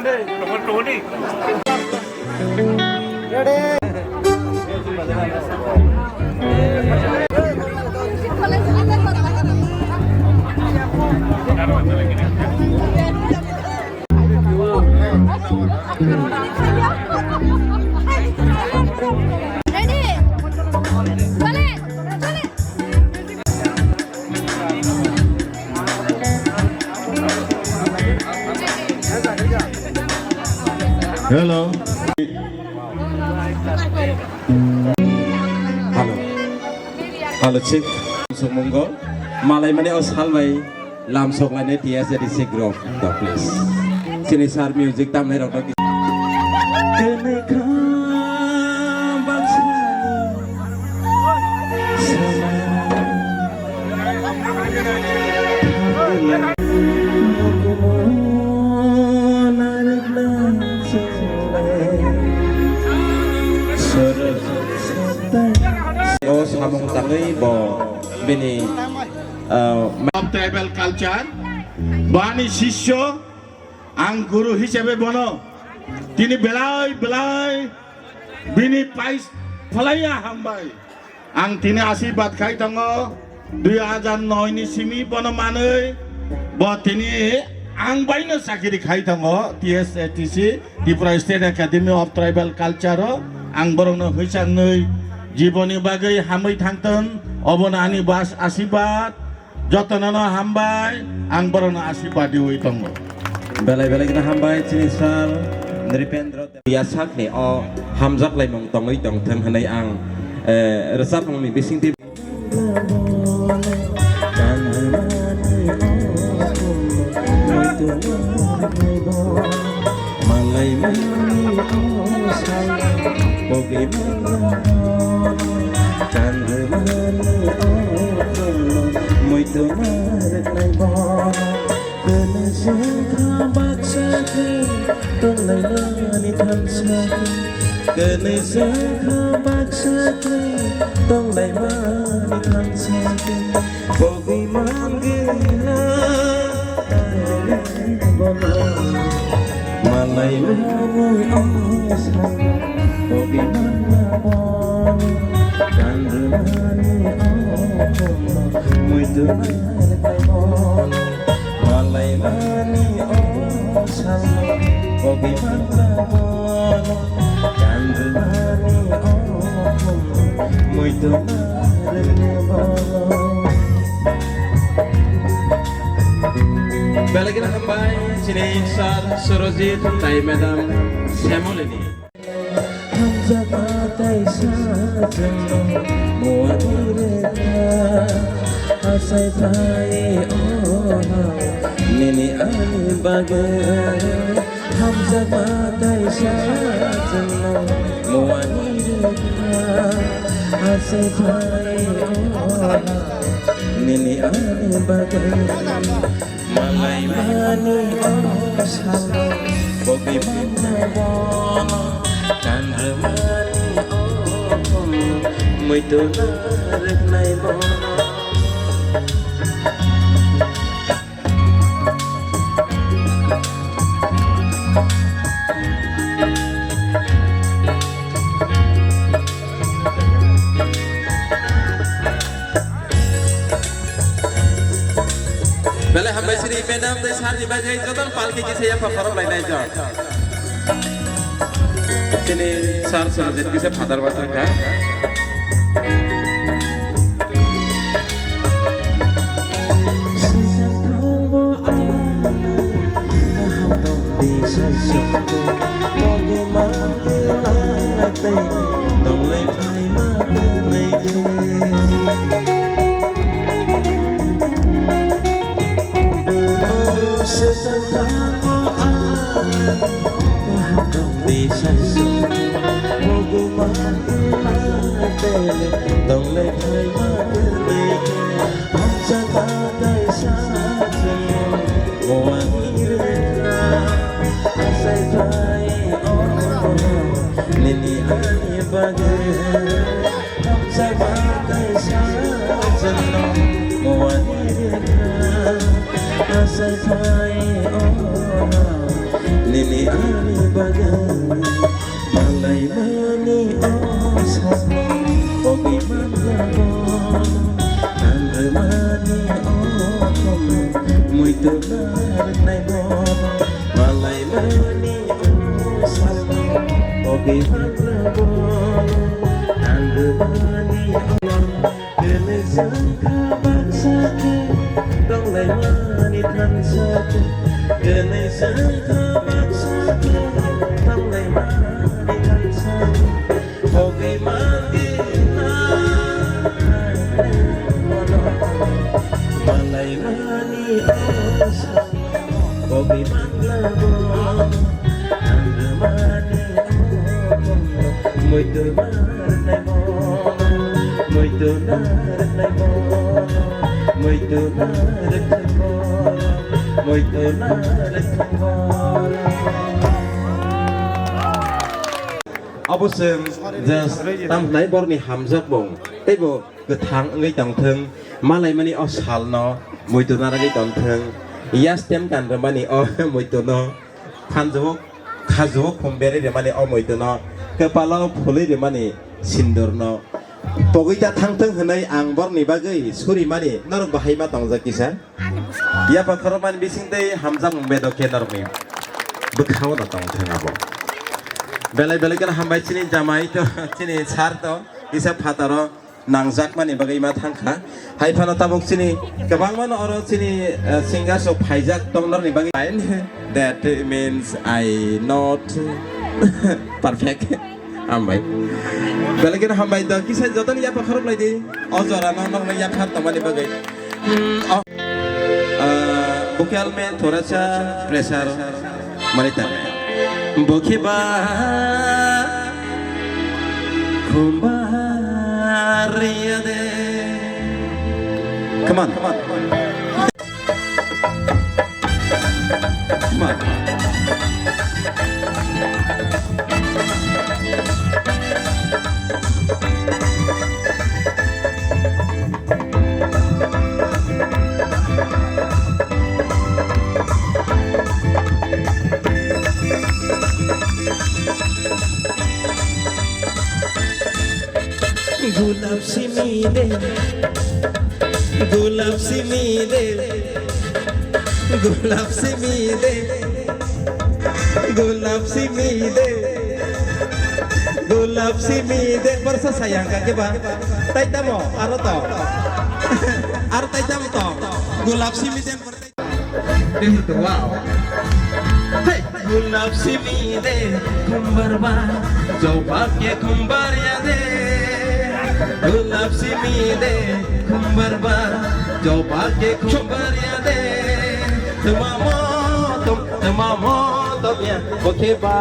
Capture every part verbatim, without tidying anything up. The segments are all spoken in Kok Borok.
Hello. Hello. Hello, check. Sumungo. Malai mani o salbai lam sok lainai T S A T C group. Please. Chini sir music tamnai rok. O samung tangwi bo bini, ah, of tribal culture, bani sisyo, ang guru hisabe bono tini belai belai bini pais phalaiya hambai. Ang tini asibad khai tongo, dui hajar noi ni simi bono manwi, bo tini ang baino chakiri khai tongo, T S A T C, Tripura State Academy of Tribal Culture o. Ang borokno hwichangwi jiboni bagwi hamwi thangtong, obono ani bas asibad. Jotono no hambai, ang borokno asibad riwi tongo. Belai belai kheno hambai chini sir Nripendra Deb. Yasakni o hamjaklaimung tongwi tongthwng hwnwi ang, eh, rwchapmungni bisingtwi. Malai mani o sal, pogi mala, chandra mani o tolo, muitu narak nai bo. Kene sengkha baksa khe, tonglai mani thansa khe. Kene sengkha baksa khe, tonglai mani thansa khe. Pogwi mangwina malai mani o sal, pogwi mangwina kanrwmani o muitu malai mani o sal, pogwi mangwina kanrwmani o muitu malai. Belai kheno hambai chini sir Surojit tai madam Semolini. Hamjakma kaisa chwngno muani rwkha, asai phai o nini ani bagwi. Hamjakma kaisa chwngno muani rwkha, asai phai o nini ani bagwi. Malai mani o salo, pogwi mangna bono, kanrwmani o muitu narwknai bono. Belai hambai sini madam tei sir ni bagwi jotono palki kisa yapha khorok lainai jok. Chini sir Surojit kisa father ba thangkha. Nini ani bagwi hamjakma kaisa chwngno muani rwkha, asai phai o Ani bagwi malaimani o salo, ogi manlabo, ang rwmani o thumno, muitu narwknai bono, malaimani o salo, ogi manlabo, ang rwmani o Kwnwi chwng kha baksa khe tonglaimani thansa khe. Kwnwi chwng kha baksa khe tonglaimani thansa khe. Hogwi mangwi nai mono malaimani osa. Kobi mangla bo, ang mani o, muitu narwknai bo, muitu narwknai bo, muitu narwknai bo, muitu narwknai bo. Abo chwng just tamo hwnwi borokni hamjakmung teibo kwthang wngwi tongthwng, malaimani o salno muitu narwgwi tongthwng, yastem kan rwmani o muituno, phanjao khajao khum berwi rwmani o muituno, kwpalo phulwi rwmani sindurno pogwi ta thangthwng hwnwi ang borokni bagwi surimani norok bahai ma tongjak kisa. Yapha khorokmani bisingtwi hamjakmung bedok khe norokni bwkhao no tongthwng abo. Belai belai kheno hambai chini jamai to, chini sir to kisa phataro nangjakmani bagwi ma thangkha. Hai phano tabuk chini kwbangmano oro chini, eh, singers rok phaijak tongnorni bagwi. That means I not perfect. Hambai. Belai kheno hambai do. Kisa jotoni yapha khorok lai di. O jora no nokno yapha tongmani bagwi. Hmm, oh. Ah, vocal mein thoda sa pressure mani ta. Bo khe ba khumbar ya de. Come on, come on. Come on. Gulab simi de, gulab simi de, gulab simi de, gulab simi de, gulab simi de. Borsa sayang ka khe ba? Tai tamo, aro to. Aro tai tamo to. Gulab simi de. Wow. Hey! Gulab simi de khumbar ba, joba khe khumbar ya de. Gulab simi de khumbar ba, joba khe khumbar ya de. Tma mo tom, tma mo tom ya, bo khe ba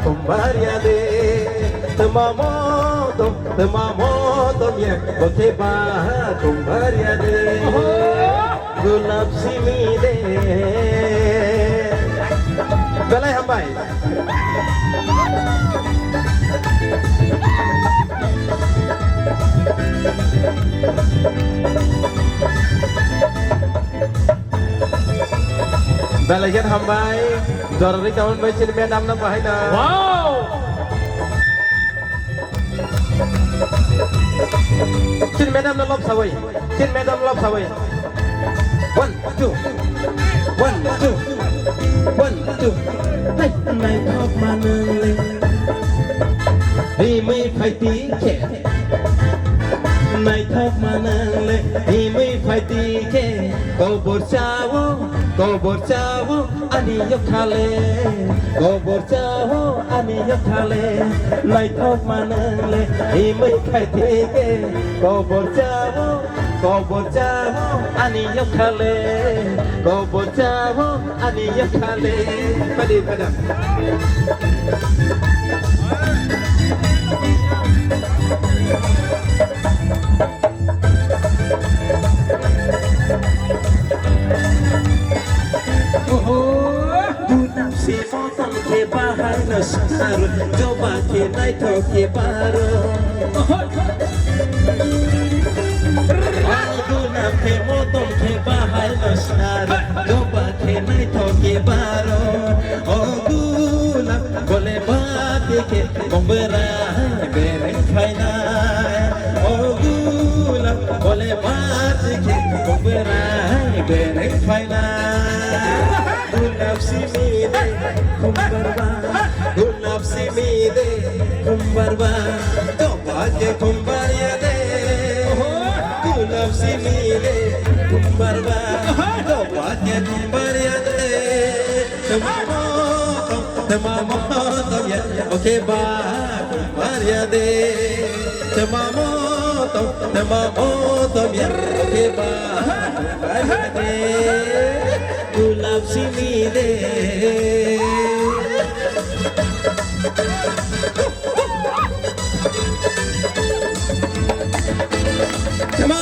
khumbar ya de. Tma mo tom, tma mo tom ya, bo khe ba khumbar ya de. Oho! Gulab simi de. Belai hambai. Belai khe hambai. Jorori kaun bai chini madam no bahai na. Wow! Chini madam no lobsawi. Chini madam lobsawi. One, two. One, two. One, two. Hey, naithok manang le. Himwi phaiti khe. Naithok manang le. Himwi phaiti khe. Kobor chao, kobor chao. Ani yakhale, kobor chao, ani yakhale, naithok manang le, himwi khai thike, kobor chao, kobor chao, ani yakhale, kobor chao, ani yakhale. Padi padam. Oho! Gulab si motom khe bahai no sar, joba khe naithok khe baro. Oho! Gulab khe motom khe bahai no sar, joba khe naithok khe baro. O gu- Bereng phaina, gulap simi de, khumbar ba, gulap simi de, khumbar ba, doba ke khumbar ya de, gulap simi de, khumbar ba, doba ke khumbar ya de, tama mo tom, tama mo tom ya, oke ba, khumbar ya de. Tama mo tom, tama mo tom ya, oke ba, khumbar ya de, gulap simi de. Tama,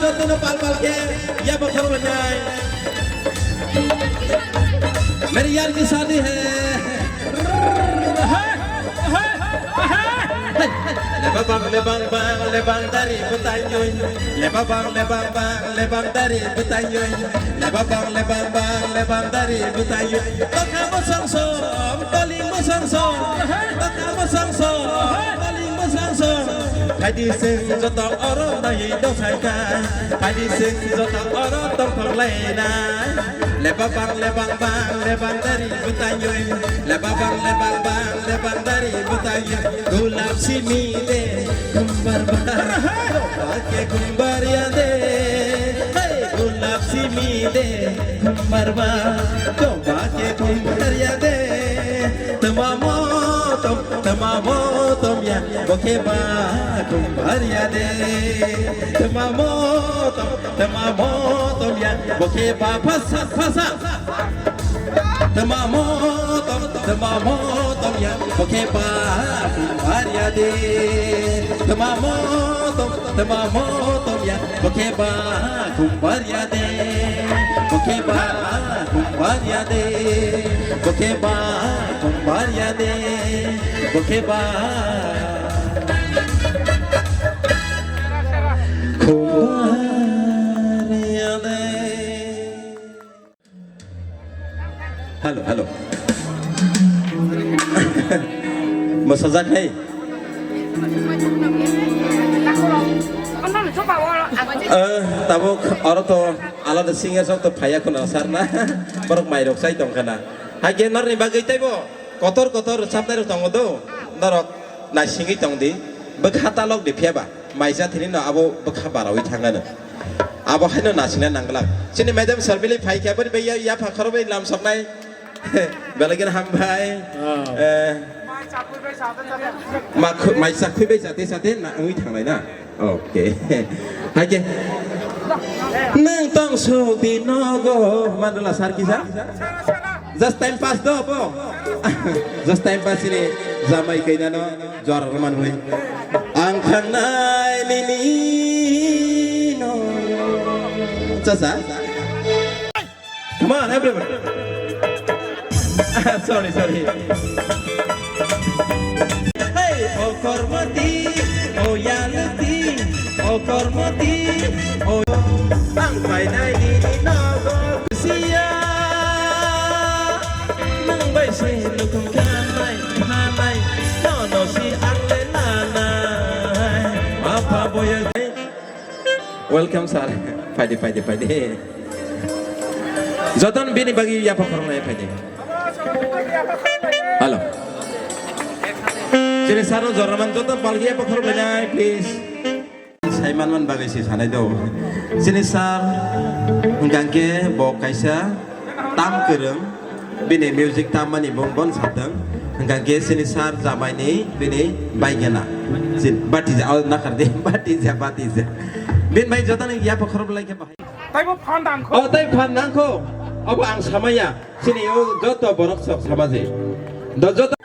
jotono pal pal ke, ya bokharo banai. Mere yaar ki shaadi hai. Lebang bang, lebang bang, lebang dari bwtainyoi. Lebang bang, lebang bang, lebang dari bwtainyoi. Lebang bang, lebang bang, lebang dari bwtainyoi. Bwkha bwsang song, baling bwsang song. Bwkha bwsang song, baling bwsang song. Phaidi chwng joto oro naiwi dosaikha. Phaidi chwng joto oro tongthok lainai. Lebang bang, lebang bang, lebang dari bwtainyoi. Lebang bang, lebang bang, lebang dari bwtainyoi. Gulap simi de, khumbar ba. Doba ke khumbar ya de. Hey, gulap simi de, khumbar ba. Doba ke khumbar ya de. Tama mo tom, tama mo tom ya. Bo khe ba khumbar ya de. Tama mo tom, tama mo tom ya. Bo khe ba phasa, phasa. Tama mo tom, tama mo tom ya, bo khe ba khumbar ya de. Tama mo tom, tama mo tom ya, bo khe ba khumbar ya de. Bo khe ba khumbar ya de. Bo khe ba khumbar ya de. Bo khe ba khumbar ya de. Hello, hello. Masajak hai. Eh, tabuk oro to alada singer sok to phaiya khuna sar na. Borok mai rok sai tong khana. Hai ge norni bagwi taibo kotor kotor rwchapnai rok tongo do. Norok naisingwi tong di. Bwkha talok di phiya ba. Mai jathini no abo bwkha barawi thangano. Abo haino nasina nangla. Chini madam Sharmili phaikha boni bai ya, yapha khoro bai lam soknai. Belai kheno hambai. Oh. Eh, ma khu-, mai sak khui bai sate sate na wi thanglai na. Okay. Hai khe. Nang tong sok di nogo mandala sar kisa. Just time pass do bo. Just time pass ini jamai kainano jor roman hui. Ang thangnai nini no. Chasa. Come on, everyone. Sorry, sorry. Hey, okormati, oyalati, okormati, o-, ang painai nini nogo kusiya. Nang bai se nukhung khanai, khanai, nono si ang le nanai. Apa boya. Welcome, sir. Phaidi, phaidi, phaidi. Joton bini bagi yapha khoroknai phaidi. Hello. Chini sir no jorman joto balgi yapha khoroknai, please. Saiman man bagwi si sanai do. Chini sir hwnkha khe bo kaisa tam kwrwng, bini music tammani bo bon satwng. Hwnkha khe chini sir jamaini bini baigena. Chin-, batija, oh, nakhar di, batija, batija. Bini bai jotoni yapha khorok lai khe bahai. Taibo phan dang kho. Oh, tai phan dang kho. Abo ang samaya. Chini o joto borok sok samaji. Do joto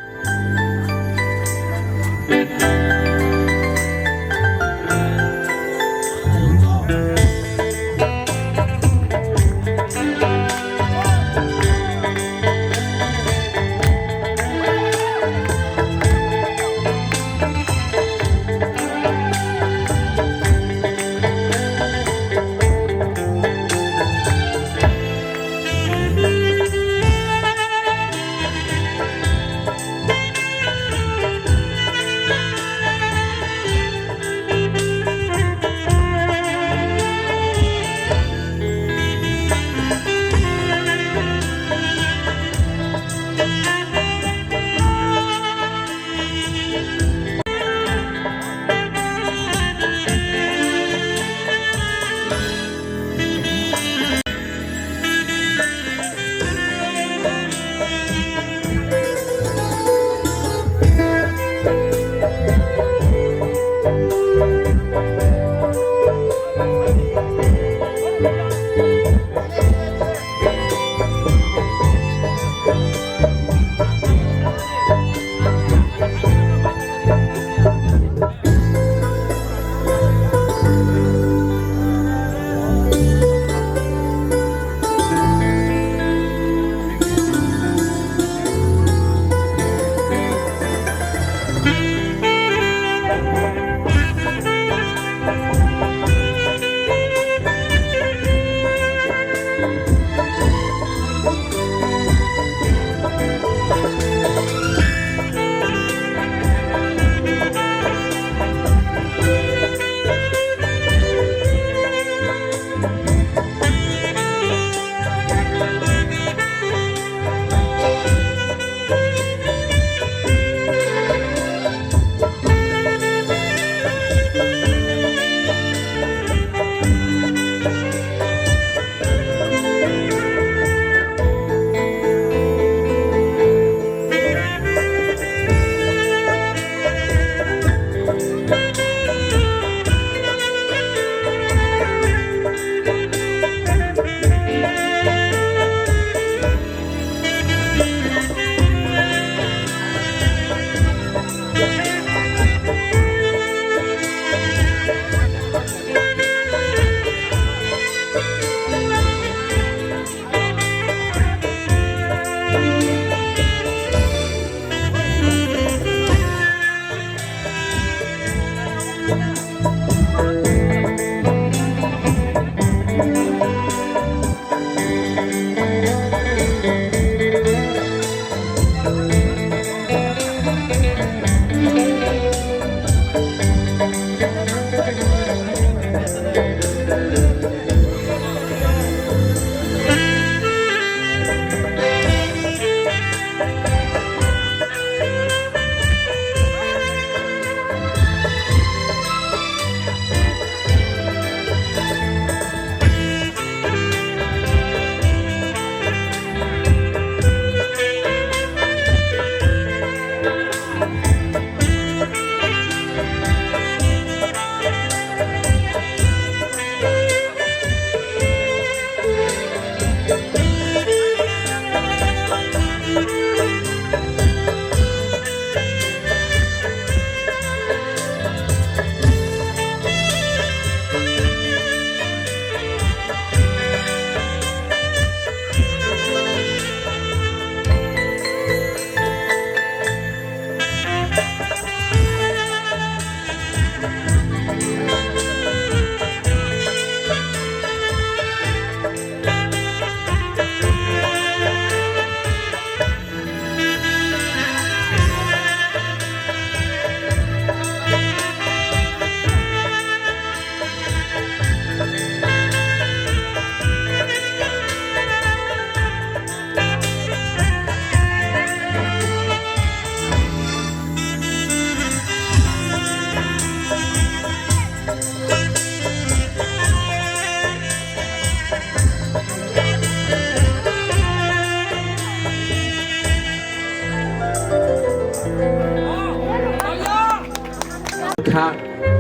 Kha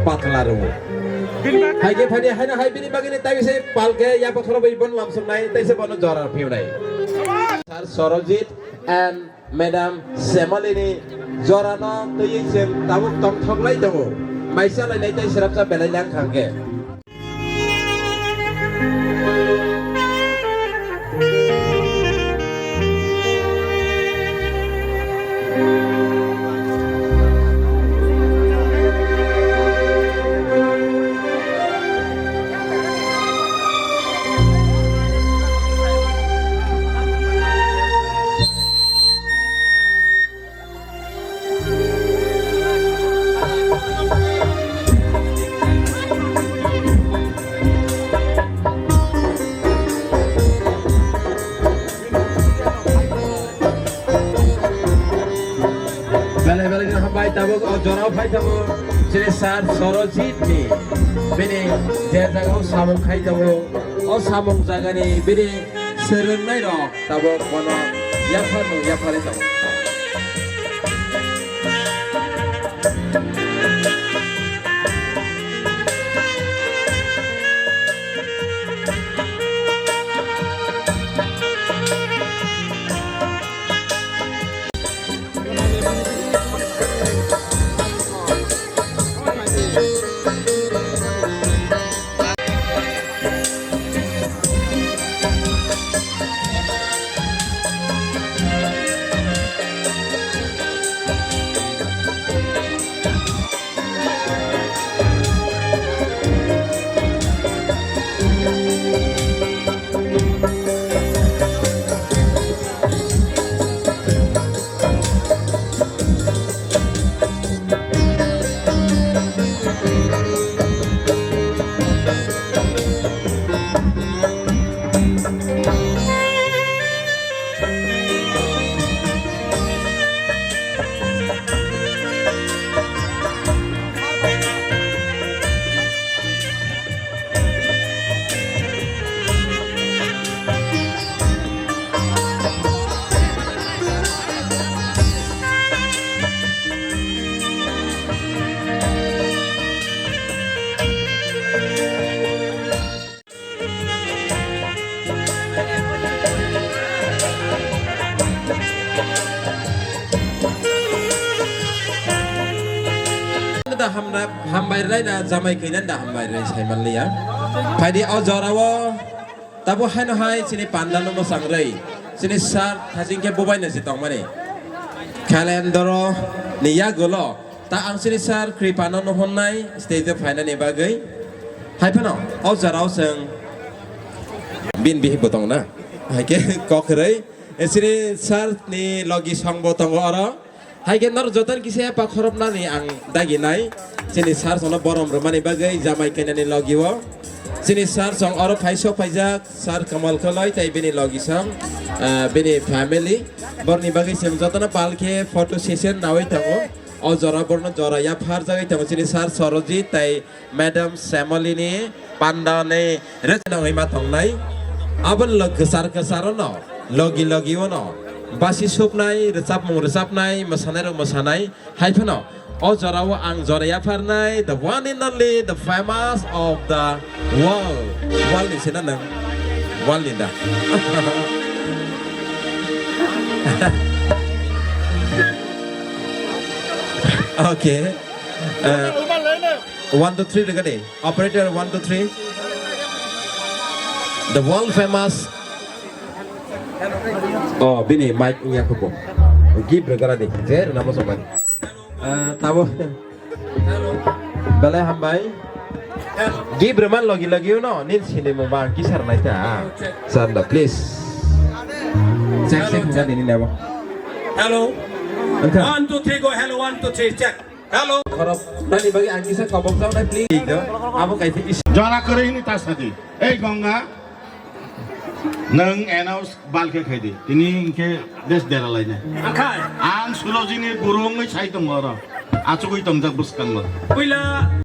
patla rwo. Hai khe phani haino hai bini bagwi ni tai se pal khe ya pathoro bai bon lamsok nai tai se bono jora phiu nai. Sir Sorojit and Madam Semalini jorano twiwi chwng tabuk tongthok lai tongo. Maisa lainai tei srapsa belai lang thang khe. Belai belai no hambai tabuk o jorao phai tongo chini sir Sorojit ni bini je jaga o samung khai tongo o samung jaga ni bini swrwng nai rok. Tabuk bono yaphar no yapharwi tongo. Da hamna, hambai rwlai na jamai kainan da hambai rwlai sai manliya. Phaidi o jorao tabo haino hai chini panda no mwsang rwi. Chini sir thajing khe bubai na si tongmani. Calendar ni yagulo ta ang chini sir Kripano no honnai stage o phainani bagwi. Hai phano o jorao chwng bin bihik bo tong na. Hai khe kok rwi. Chini sir ni logi song bo tongo oro. Hai khe norok jotono kisa yapha khoroknani ang daginai. Chini sir songno borom rwmani bagwi jamai kainani logio. Chini sir song oro phai sok phaijak, sir Kamal Koloi tei bini logi song, ah, bini family. Borokni bagwi chwng jotono pal khe photo session naui tongo. O jora borokno jora yaphar jagwi tongo chini sir Sorojit tei Madam Semolini panda ni rwchapnai ma tongnai. Aboni log kwchar kwchar ono, logi logi ono, basi supnai, rwchapmung rwchapnai, mwsanai rok mwsanai. Hai phano o jora o ang jora yapharnai, the one and only, the famous of the world. World ni sina nang? World ni da. Okay. Uh, One, two, three rwgadi. Operator, one, two, three. The world famous. Oh, bini mic wngya khupo. Gift rwgara di. Je rwna muchung mani. Ah, tabo. Belai hambai. Gift rwman logi logi uno. Nini sini mo bang kisar naita. Sanda, please. Check, check, hello, check. Hello. One, two, three, go. Hello, one, two, three, check. Hello. Khorok nani bagwi ang kisa kobok jawnai, please. Abo kaisa is- Jora kwrwi hwnwi ta sadi. Ei Ganga, nwng announce bal khe khaidi. Tini hinkhe bes dera lainai. Angkhai. Ang Sulojini guru wngwi sai tongo oro. Achugwi tongjak bwskango. Puila